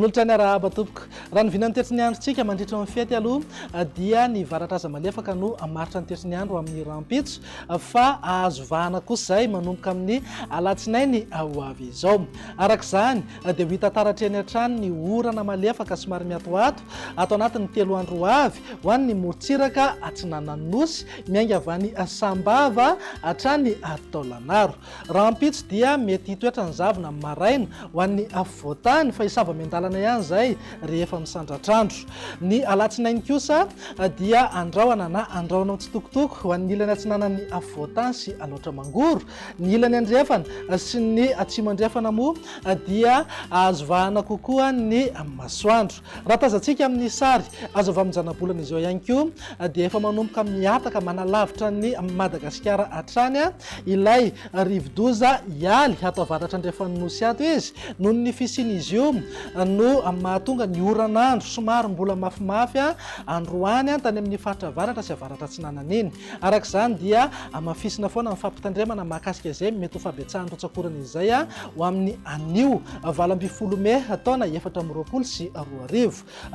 Manolotra ny arahaba tompoko. Raha ny vinan'ny toetry ny androntsika mandritra ny fety aloha dia ny varatra aza malefaka no hamaritra ny toetry ny andro amin'ny rahampitso fa hahazo vahana kosa izay manomboka amin'ny alatsinainy ho avy izao. Araka izany dia ho hita taratra eny hatrany ny orana malefaka somary miatoato ato anatin'ny telo andro ho avy ho an'ny morontsiraka atsinanan'ny Nosy miainga avy any Sambava hatrany Taolagnaro. Rahampitso dia mety hitoetra ny zavona amin'ny maraina ho an'ny afovoan-tany fa hisava miandalana ihany izay rehefa misandratr'andro. Ny alatsinainy kosa dia andrahona na andrahona mitsitokotoko ho an'ny ilany atsinanan'ny afovoan-tany sy Alaotra Mangoro. Ny ilany andrefana sy ny atsimo andrefana moa dia ahazo vahana kokoa ny masoandro. Raha tazantsika amin'ny sary azo avy amin'ny zanabolana izao ihany koa dia efa manomboka mihataka manalavitra an'i Madagasikara hatrany ilay rivodoza Ialy ato avaratra andrefan'ny Nosy ato izy. Noho ny fisian'izy io no mahatonga ny oran'andro somary mbola mafimafy androany tany amin'ny faritra avaratra sy avaratra atsinanana iny. Araka izany dia hamafisina foana ny fampitandremana mahakasika izay mety ho fahabetsahan'ny rotsak'orana izay ho amin'ny anio 18 mey taona 2024.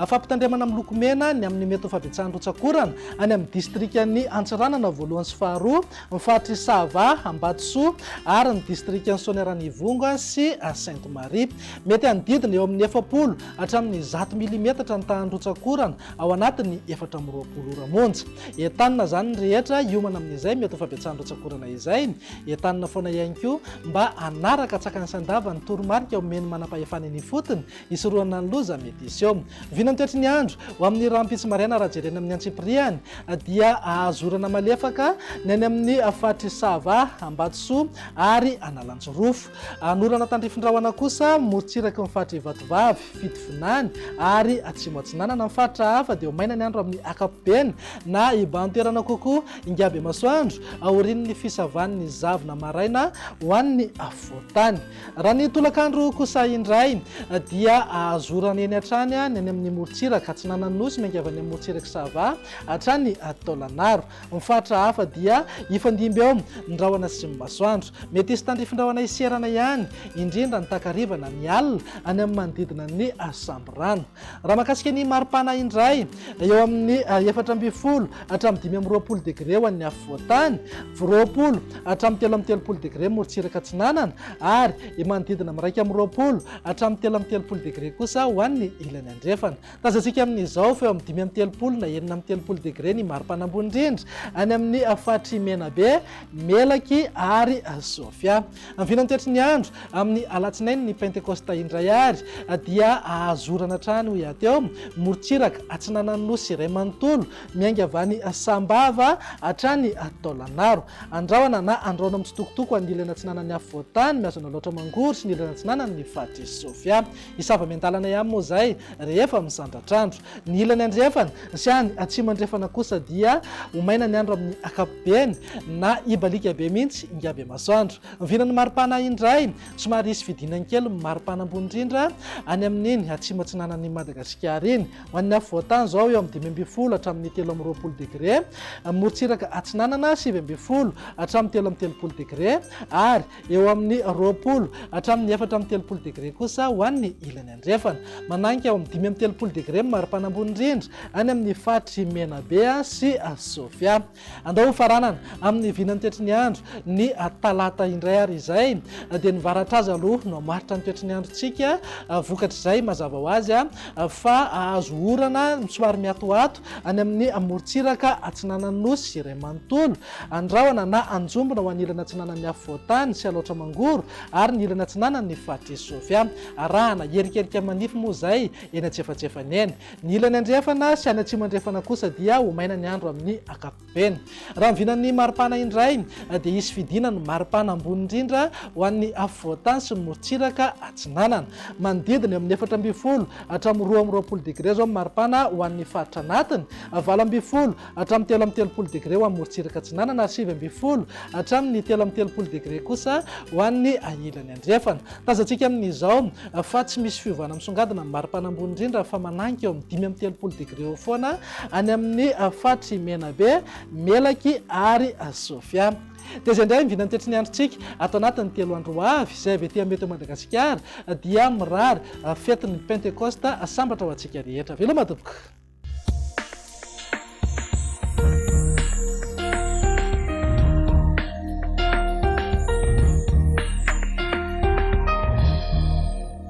Fampitandremana miloko mena ny amin'ny mety ho fahabetsahan'ny rotsak'orana any amin'ny distrikan'i Antsiranana voalohany sy faharoa, ny faritr'i Sava, Ambatosoa ary ny distrikan'i Soanierana Ivongo sy Sainte Marie. Mety hanodidina eo amin'ny 40 hatramin'ny 100 milimetatra ny tahan'ny rotsak'orana ao anatin'ny 24 ora monja. Entanina izany ny rehetra hiomana amin'izay mety ho fabetsahan'ny rotsak'orana izay. Entanina foana ihany koa mba hanaraka antsakany sy andavany ny toromarika omen'ny manampahefana eny ifotony hisorohana ny loza mety hiseho. Vinan'ny toetry ny andro ho amin'ny rahampitso maraina raha jerena amin'ny antsipiriany dia hahazo orana malefaka ny any amin'ny faritr'i Sava, Ambatosoa ary Analanjirofo. Hanorana tandrifin-drahona kosa morontsiraky ny faritr'i Vatovavy, Fitovinany ary Atsimo Atsinanana. Ny faritra hafa dia ho maina ny andro amin'ny ankapobeny na hibahan-toerana kokoa ingaby masoandro aorian'ny fisavan'ny zavona maraina ho an'ny afovoan-tany. Raha ny tolakandro kosa indray dia azo orana eny hatrany ny any amin'ny morontsiraka atsinanan'ny Nosy miainga avy any amin'ny morontsirak'i Sava hatrany Taolagnaro. Ny faritra hafa dia hifandimby eo ny rahona sy ny masoandro. Mety hisy tandrifin-drahona hiserana ihany, indrindra ny takariva na ny alina, any amin'ny manodidina ny Sambirano. Raha mahakasika ny maripana indray, eo amin'ny 14 hatramin'ny 25 degre ho an'ny afovoan-tany, 20 hatramin'ny 33 degre morontsiraka atsinanana, ary manodidina amin'ny 21 hatramin'ny 33 degre kosa ho an'ny ilany andrefana. Tazantsika amin'izao fa eo amin'ny 35 na 36 degre ny maripana ambony indrindra any amin'ny faritr'i Menabe, Melaky ary Sofia. Ny vinan'ny toetry ny andro amin'ny alatsinainy ny Pentekosta indray ary dia hahazo orana hatrany hoy aho teo, morontsiraka atsinanan'ny Nosy iray manontolo, miainga avy any Sambava hatrany Taolagnaro. Andrahona na andrahona mitsitokotoko any ilany atsinanan'ny afovoan-tany, mihazo an'Alaotra Mangoro sy ny ilany atsinanan'ny faritr'i Sofia. Hisava miandalana ihany moa izay rehefa misandratr'andro. Ny ilany andrefana sy any atsimo andrefana kosa dia ho maina ny andro amin'ny ankapobeny na hibaliaka be mihitsy ingaby masoandro. Ny vinan'ny maripana indray, somary hisy fidinany kely ny maripana ambony indrindra any amin'iny atsimo atsinanan'i Madagasikara iny. Ho an'ny afovoan-tany izao eo amin'ny 15 hatramin'ny 23 degre, morontsiraka atsinanana 19 hatramin'ny 33 degre ary Eo amin'ny 20 hatramin'ny 34 degre kosa ho an'ny ilany andrefana. Manainga eo amin'ny 35 degre ny maripana ambony indrindra any amin'ny faritr'i Menabe sy Sofia. Andao hofaranana amin'ny vinan'ny toetry ny andro ny talata indray ary izay dia ny varatraza aloha no hamaritra ny toetry ny androntsika. Vokatr'izay mazava ho azy fa hahazo orana somary miatoato any amin'ny morontsiraka atsinanan'ny Nosy iray manontolo. Andrahona na Anjombona ho an'ny ilany atsinanan'ny afovoan-tany sy Alaotra Mangoro ary ny ilany atsinanan'ny faritr'i Sofia. Arahana hierikerika manify moa izay eny antsefatsefany eny. Ny ilany andrefana sy any atsimo andrefana kosa dia ho maina ny andro amin'ny ankapobeny. Raha ny vinan'ny maripana indray dia hisy fidina ny maripana ambony indrindra ho an'ny afovoan-tany sy ny morontsiraka atsinanana. Manodidina eo amin'ny 14 hatramin'ny 22 degre izao ny maripana ho an'ny faritra anatiny, 18 hatramin'ny 33 degre ho an'ny morontsiraka atsinanana ary 19 hatramin'ny 33 degre kosa ho an'ny ilany andrefana. Tazantsika amin'izao fa tsy misy fiovana misongadina ny maripana ambony indrindra fa mananika eo amin'ny 35 degre eo foana any amin'ny faritr'i Menabe, Melaky ary Sofia. Dia izay indray ny vinan'ny toetry ny androntsika ato anatin'ny 3 andro ho avy, izay avy aty amin'ny Météo Madagasikara dia mirary fetin'ny Pentekosta sambatra ho antsika rehetra. Veloma tompoko!